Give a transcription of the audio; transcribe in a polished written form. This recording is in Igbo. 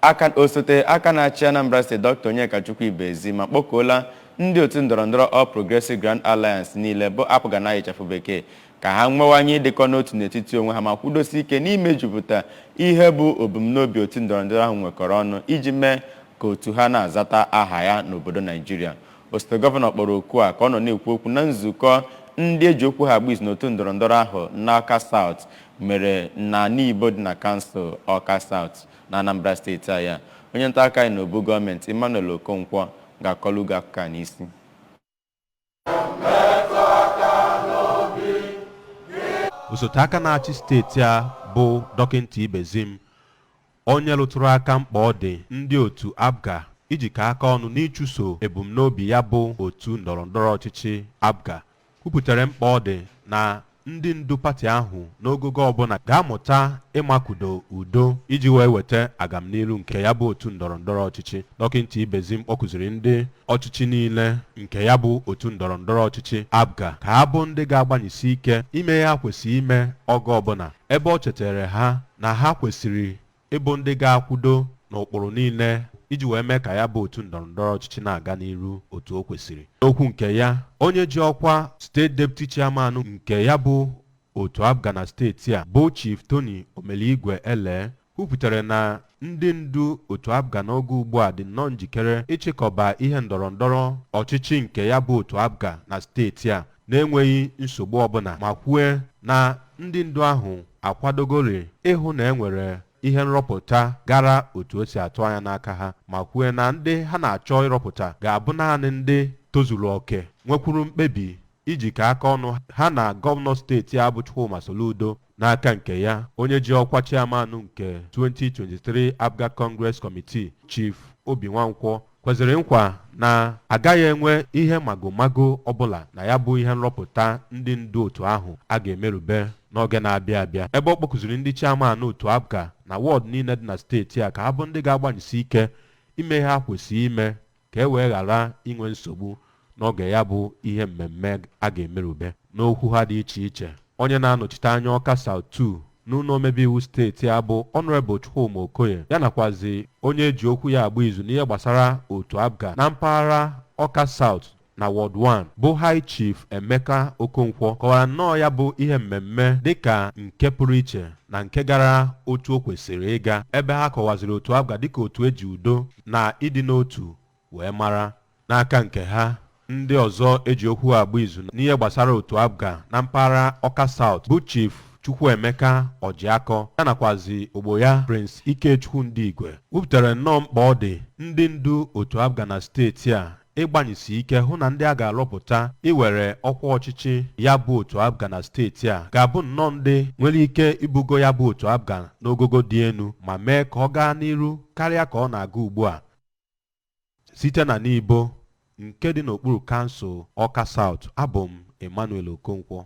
Aka osote aka na-achị Anambra Steeti, Dr. Onyekachukwu Ibezim, akpọkuola ndị otu ndọrọndọrọ All Progressive Grand Alliance niile, bụ APGA na ịchafụ bekee, ka ha nwewanye ịdịkọ n'otu n'etiti onwe ha ma kwudosi ike n'imejupụta ihe bụ ebumnobi otu ndọrọndọrọ ahụ nwekọrọ ọnụ iji mee ka otu ha na-azata aha ya n'obodo Naijiria. Osote gọvanọ kpọrọ oku a ka ọ nọ na-ekwu okwu na nzukọ ndị eji okwu ha agba izu n'otu ndọrọndọrọ ahụ n'Awka South mere na Nibo dị na kansụl Awka South na Anambra Steeti a. Ya onye nta aka anyị n'obu gọọmenti, Emmanuel Okonkwo, ga-akọlụ gị akụkọ a n'isi. Osote aka na-achị steeti a bụ Dọkịta Ibezim, onye rụtụrụ aka mkpa ọ dị ndị otu APGA ijikọ aka ọnụ n'ịchụso ebumnobi ya bụ otu ndọrọndọrọ ọchịchị APGA, kwupụtara mkpa ọ dị na ndị ndu pati ahụ n'ogogo ọbụla ga-amụta ịmakudo udo iji wee weta agamniru nke ya bụ otu ndọrọndọrọ ọchịchị. Dọkịta Ibezim kpọkụziri ndị ọchịchị niile nke ya bụ otu ndọrọndọrọ ọchịchị APGA ka ha bụ ndị ga-agbanyesi ike ime ya kwesịrị ime oge ọbụla, ebe ọ chetara ha na ha kwesịrị ịbụ ndị ga-akwudo n'ụkpụrụ niile iji wee mee ka ya bụ otu ndọrọndọrọ ọchịchị na-aga n'iru otu o kwesịrị. N'okwu nke ya, onye ji ọkwa steeti deputy chairman nke ya bụ otu APGA na steeti a, bụ Chief Tony Omeligwe Ele, kwupụtara na ndị ndu otu APGA n'oge ugbu a dị nnọọ njikere ịchịkọba ihe ndọrọndọrọ ọchịchị nke ya bụ otu APGA na steeti a na-enweghị nsogbu ọbụla, ma kwue na ndị ndu ahụ akwadogori ịhụ na enwere ihe nrọpụta gara otu o si atụ anya n'aka ha, ma kwue na ndị ha na-achọ ịrọpụta ga-abụ naanị ndị tozuru oke, nwekwuru mkpebi ijikọ aka ọnụ ha na gọvanọ steeti a bụ Chukwuma Soludo. N'aka nke ya, onye ji ọkwa chairman nke 2023 APGA Congress Committee, Chief Obi Nwankwọ, kwezịrị nkwa na agaghị enwe ihe magomago ọbụla na ya bụ ihe nrọpụta ndị ndu otu ahụ a ga-emerube n'oge na-abịa abịa, ebe ọ kpọkụziri ndị chairman otu APGA na wọdụ niile dị na steeti a ka ha bụ ndị ga-agbanyesi ike ime ihe ha kwesịrị ime ka e wee ghara inwe nsogbu n'oge ya bụ ihe mmemme a ga-emerube. N'okwu ha dị iche iche, onye na-anọchite anya Ọka South 2 n'ụlọ omebe iwu steeti a, bụ Honorable Chukwuma Okoye, ya nakwazi onye eji okwu ya agba izu n'ihe gbasara otu APGA na mpaghara Ọka South na Ward 1, bụ High Chief Emeka Okonkwo, kọwara nnọọ ya bụ ihe mmemme dịka nke pụrụ iche na nke gara otu o kwesịrị ịga, ebe ha kọwaziri otu APGA dịka otu eji udo na ịdị n'otu wee mara. N'aka nke ha, ndị ọzọ eji okwu agba izu n'ihe gbasara otu APGA na mpaghara Ọka South, bụ Chief Chukwuemeka Ọjịakọ, ya nakwazi ogbo ya Prince Ikechukwu Ndigwe, wepụtara nnọọ mkpa ọ dị ndị ndu otu APGA na steeti a ịgbanyesi ike hụ na ndị a ga-arọpụta iwere ọkwa ọchịchị ya bụ otu APGA na steeti a ga-abụ nnọọ ndị nwere ike ibugo ya bụ otu APGA n'ogogo dị elu ma mee ka ọ gaa n'iru karịa ka ọ na-aga ugbu a. Site na Nibo nke dị n'okpuru kansụl Ọka South, abụ m Emmanuel Okonkwo.